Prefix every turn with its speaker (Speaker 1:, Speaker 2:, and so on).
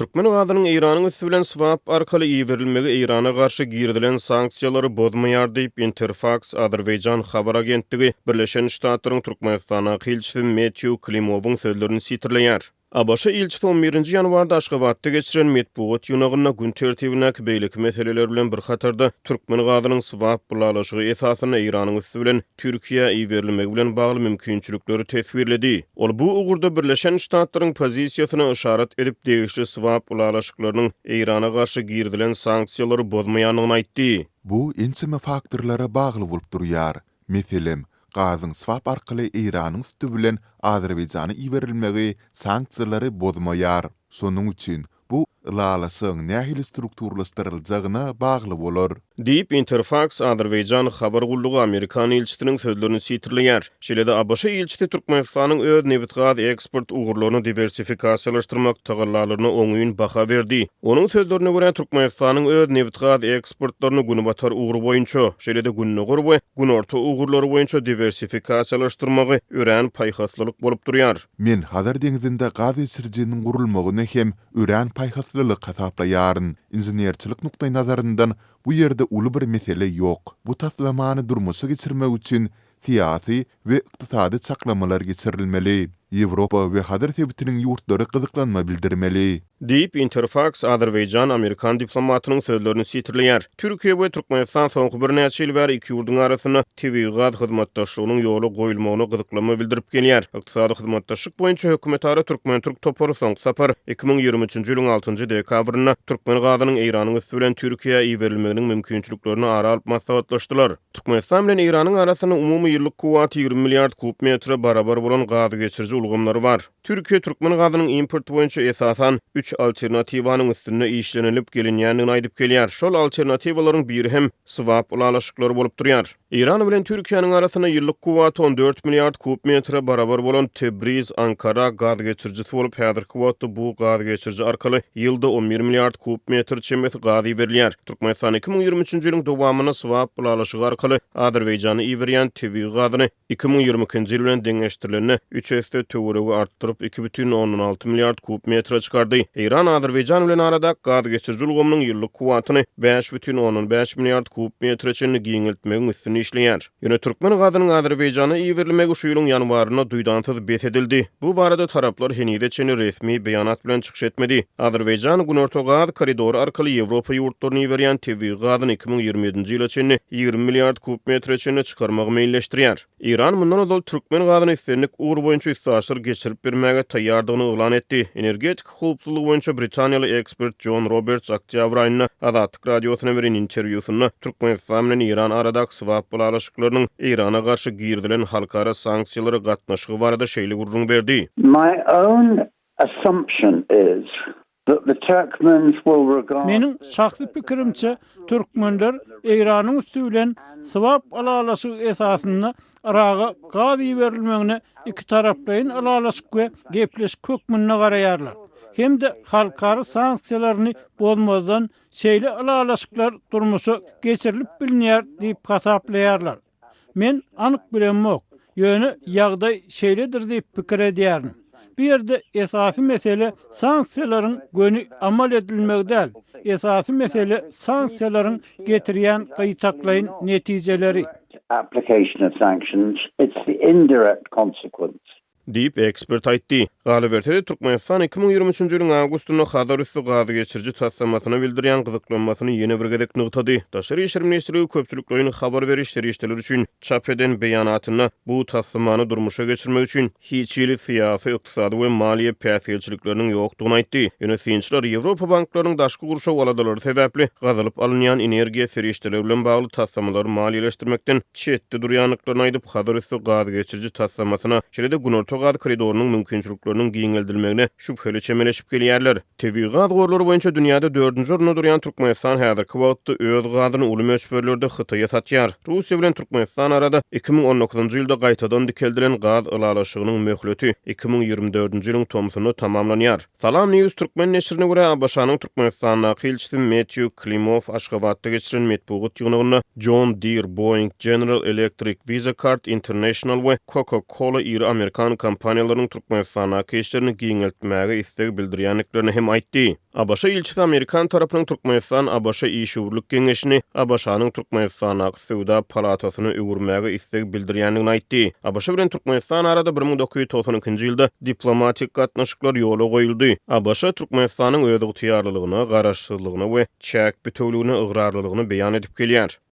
Speaker 1: Türkmen gazynyň Eýranyň üsti bilen swap arkaly iberilmegi Eýrana garşy girizilen sanksiýalary bozmaýar diýip, Interfaks azerbaýjan habar agentligi Birleşen Ştatlaryň Türkmenistandaky ilçisi Metýu Klimowyň sözlerini sitirleýär. ABŞ ilçisi on birinji ýanwarda Aşgabatda geçiren metbugat ýygnagynda gün tertibindäki beýleki meseleler bilen bir hatarda türkmen gazynyň swap ylalaşygy esasynda Eýranyň üsti bilen Türkiýä iberilmegi bilen bagly mümkinçilikleri teswirledi. Ol bu ugurda Birleşen Ştatlaryň pozisiýasyna yşarat edip, degişli swap ylalaşyklarynyň Eýrana garşy girizilen sanksiýalary bozmaýandygyny aýtdy.
Speaker 2: Bu ençeme faktorlara bagly bolup durýar. Meselem, gazyň swap arkaly Eýranyň üsti bilen Azerbaýjana iberilmegi sanksiýalary bozmaýar. Şonuň üçin Bu ylalaşygyň nähili strukturlaşdyryljagyna bagly bolar.
Speaker 1: Diýip, Interfaks azerbaýjan habar gullugy amerikan ilçisiniň sözlerini sitirleýär. Şeýle-de ABŞ ilçisi Türkmenistanyň öz nebitgaz eksport ugurlaryny diwersifikasiýalaşdyrmak tagallalaryna oňyn baha berdi. Onuň sözlerine görä, Türkmenistanyň öz nebitgaz eksportlaryny günbatar ugry boýunça, şeýle-de gündogar we günorta ugurlary boýunça diwersifikasiýalaşdyrmagy örän paýhaslylyk bolup durýar.
Speaker 2: Men Hazar deňzinde gaz geçirijiniň gurulmagyny hem örän paýhaslylyk hasaplaýaryn. Inženerçilik nukdaýnazaryndan bu ýerde uly bir mesele ýok. Bu taslamany durmuşa geçirmek üçin syýasy we ykdysady çaklamalar geçirilmeli. Ýewropa we Hazar sebitiniň ýurtlary gyzyklanma bildirmeli.
Speaker 1: Diýip, Interfaks azerbaýjan amerikan diplomatynyň sözlerini sitirleýär. Türkiýe we Türkmenistan soňky birnäçe ýyl bäri iki ýurduň arasynda tebigy gaz hyzmatdaşlygynyň ýola goýulmagyna gyzyklanma bildirip gelýär. Ykdysady hyzmatdaşlyk boýunça hökümetara türkmen-türk topary soňky sapar 2023-nji ýylyň altynjy dekabrynda türkmen gazynyň Eýranyň üsti bilen Türkiýä iberilmeginiň mümkinçiliklerini ara alyp maslahatlaşdylar. Türkmenistan bilen Eýranyň arasynda umumy ýyllyk kuwwaty 20 milliard kub metre barabar bolan gaz geçiriji ulgamlary bar. Türkiýe türkmen gazynyň importy boýunça esasan üç alternatiwanyň üstünde işlenilip gelinýändigini aýdyp gelýär. Şol alternatiwalaryň biri hem swap ylalaşyklary bolup durýar. Eýran bilen Türkiýäniň arasynda ýyllyk kuwwaty 14 milliard kub metre barabar bolan Tebriz, Ankara gaz geçirijisi bolup, häzirki wagtda bu gaz geçiriji arkaly ýylda 11 milliard kub metr çemesi gaz iberilýär. Türkmenistan 2023-nji ýylyň dowamynda swap ylalaşygy arkaly Azerbaýjana iberýän tebigy gazyny 2022-nji ýyl bilen deňeşdirilende, üç esse töweregi artdyryp, 2,6 milliard kub metre çykardy. Eýran Azerbaýjan bilen aradaky gaz geçiriji ulgamynyň ýyllyk kuwwatyny 5,5 milliard kub metre çenli giňeltmegiň üstünde işleýär. Ýöne türkmen gazynyň Azerbaýjana iberilmegi şu ýylyň ýanwarynda duýdansyz bes edildi. Bu barada taraplar henize çenli resmi beýanat bilen çykyş etmedi. Azerbaýjan Günorta gaz koridory arkaly Ýewropa ýurtlaryna iberýän tebigy gazyny 2027-nji ýyla çenli 20 milliard kub metre çenli çykarmagy meýilleşdirýär. Eýran mundan ozal türkmen gazyny islendik ugur boýunça üstaşyr geçirip bermäge taýýardygyny yglan etdi. Energetika howpsuzlygy boýunça britaniýaly ekspert Jon Roberts oktýabr aýynda Azatlyk Radiosyna beren interwýusynda Türkmenistan bilen Eýran aradaky swap ylalaşyklarynyň Eýrana garşy girizilen halkara sanksiýalara gatnaşygy barada şeýle gürrüň berdi.
Speaker 3: My own assumption is that the Turkmens will regard
Speaker 4: Meniň şahsy pikirimçe, türkmenler Eýranyň üsti bilen swap ylalaşygy esasynda Yraga gaz iberilmegine ikitaraplaýyn ylalaşyk we gepleşik hökmünde garaýarlar. Hem-de halkara sanksiýalaryny bozmazdan şeýle ylalaşyklar durmuşa geçirilip bilinýär diýip hasaplaýarlar. Men anyk bilemok, ýöne ýagdaý şeýledir diýip pikir edýärin. Bu ýerde esasy mesele sanksiýalaryň göni amal edilmegi däl, esasy mesele sanksiýalaryň getirýän gytaklaýyn netijeleri.
Speaker 1: Diýip, ekspert aýtdy. Galyberse-de, Türkmenistan 2023-nji ýylyň awgustynda Hazar üsti gazgeçiriji taslamasyna bildirýän gyzyklanmasyny ýene bir gezek nygtady. Daşary işler ministrligi köpçülikleýin habar beriş serişdeleri üçin çap eden beýanatynda bu taslamany durmuşa geçirmek üçin hiç hili syýasy, ykdysady we maliýe päsgelçilikleriniň ýokdugyny aýtdy. Ýöne synçylar Ýewropa banklarynyň daşky gurşaw aladalary sebäpli gazylyp alynýan energiýa serişdeleri bilen bagly taslamalary maliýeleşdirmekden çetde durýandyklaryny aýdyp, Hazar üsti gaz geçiriji taslamasyna, şeýle-de Günorta gaz koridorynyň mümkinçilikleriniň giňeldilmegine şübheli çemeleşip gelýärler. Tebigy gaz gorlary boýunça dünýäde dördünji orunda durýan Türkmenistan häzirki wagtda öz gazyny uly möçberlerde Hytaýa satýar. Russiýa bilen Türkmenistan arada 2019-njy ýylda gaýtadan dikeldilen gaz ylalaşygynyň möhleti 2024-nji ýylyň tomsunda tamamlanýar. Salam News türkmen neşirine görä, ABŞ-nyň Türkmenistandaky ilçisi Metýu Klimow Aşgabatda geçiren metbugat ýygnagynda John Deere, Boeing, General Electric, Visa Card International we Coca-Cola iri amerikan. kompaniýalarynyň Türkmenistandaky işlerini giňeltmäge isleg bildirýändiklerini hem aýtdy. ABŞ ilçisi amerikan tarapynyň Türkmenistan-ABŞ işewürlik geňeşini ABŞ-nyň Türkmenistandaky söwda palatasyna öwürmäge isleg bildirýändigini aýtdy. ABŞ bilen Türkmenistan arada 1992-nji ýylda diplomatik gatnaşyklar ýola goýuldy. ABŞ Türkmenistanyň özygtyýarlylygyna, garaşsyzlygyna we çäk bitewüligine ygrarlylygyny beýan edip gelýär.